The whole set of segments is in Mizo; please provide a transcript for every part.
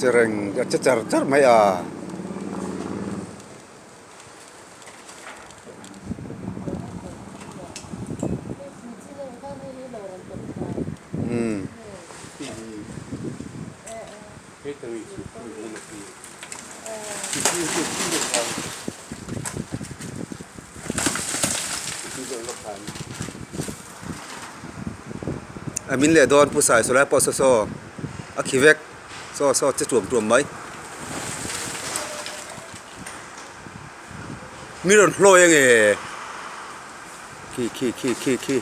Che reng a che char char mai a. Umm. A min leh dawn pu sai sawlai pawh saw saw a khi vek saw saw che tuam tuam mai mi rawn hlawi a nge khi khi khi khi khi.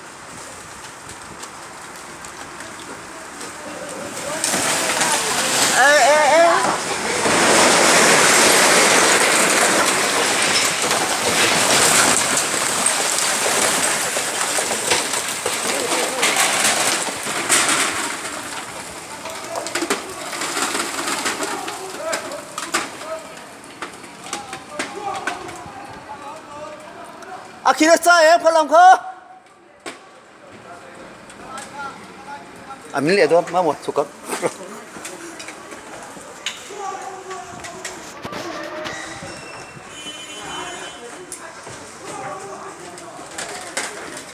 A khi nasa em khaw lam kha. A min leh dawn mamawh chhuk ang.